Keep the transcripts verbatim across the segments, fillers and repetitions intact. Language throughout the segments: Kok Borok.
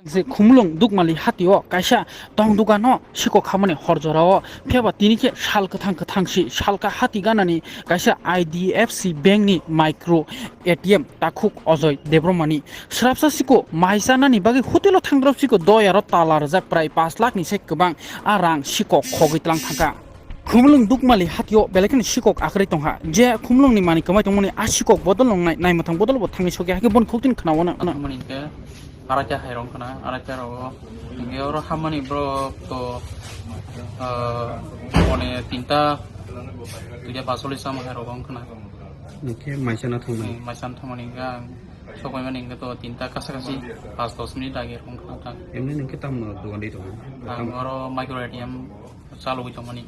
Je Khumulwng Dukmali hatio kaisa tong dugano sikok hamani hor jorao, phiyaba tini khe sal kwthang kwthang si salka hati ganani kaisa I D F C bank ni micro A T M takhuk Ajoy Debbarmani. Srapsa siko mai chanani bagwi hotelo thangdrap siko doyaro tala rwjak prai pash lakh ni se kwbang a rang sikok khogwi tlang thangkha. Khumulwng Dukmali hatio belai kheno sikok akwrwi tongkha. Je Khumulwngni manwi kwmai tongmani a sikok bodol wngnai, naimwthang bodol bo thangwi sokya, hakhe boni khuktin khwnao na. Thangmani hwnkhe arakya hai rong khna, arakya rogo. Hwnkhe oro hammani borok to, ah, mone tinta, duita pasolisa ma hai rong khna. Hwnkhe maisana thangmani. Hmm, maisana thangmani hwnkhe ang sokpaimani hwnkhe to tinta kasa kasi pas dos minute age rong khna ta. Emni hwnkhe tamo dogan di tongo? Ang oro micro A T M chalogwi tongmani.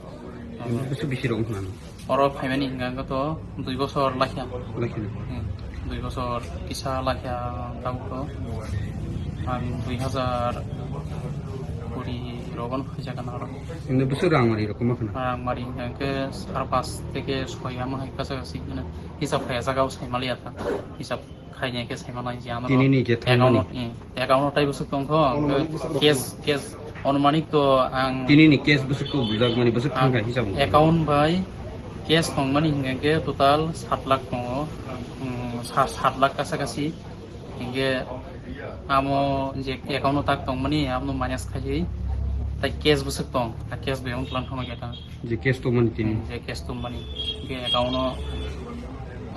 Bwswk bisi rok wngkha nang? Oro phaimani hwnkha hwnkhe to dui bosor lakha. Lakha. Hmm, dui bosor kisa lakha tabuk to. Ang dui hazar kuri rogon phaijak na oro. Ino bwswk rang mari rok ma khna? Rang mari hwnkha hwnkhe sar pas theke soi ama hai kacha kasi hwnkhe hisab khaya jaga o sai maliya ta. Hisab khaina khe saima nai je ano Tini ni je account thangmani. Hmm, account o tai bwswk tongkho, cash, cash, onumanik to ang Tini ni cash bwswk to bujak mani bwswk ang thangkha hisab wngkha. Account bai cash tongmani hingkha khe total sat lakh tongo, hmm, sa-, sat lakh kasa kasi. Hingkhe amo je account o tak tongmani, abono minus khaiwi, tai cash bwswk tong, a cash bai wng tlang thangma khe ta. Je cash tongmani tini. Hmm, je cash tongmani. Hingke account o,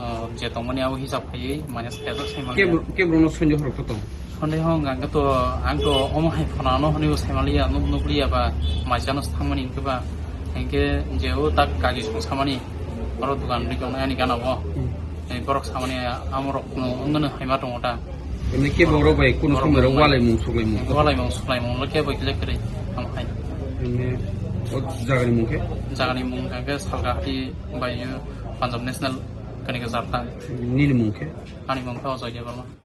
ah, je tongmani abo hisab khaiwi minus khaijak saimaliya. Kebro-, kebrono sondeho rok to tong? Sondeho hwnka hwnkhe to, ang to omo hai phunano hwnwi bo saimaliya, nuk-, nukliya ba, maisano thangmani hwnkhe ba, hingke je o tak kagi songsamani, oro dogan rwi tongnai ani gana bo. Hmm. Tei borok samani amorok no wngmano haima tongo ta. Emni kebo borok bai kuno borok samai rok no walaimung suklaimung. Walaimung suklaimung lo kebo kile kwrwi tamo hai. Emni o jagani mung khe? Jagani mung khe Salkahati bai o Punjab National kani ka jarta. Nini mung khe? Ani mung khe Ajoy Debbarma.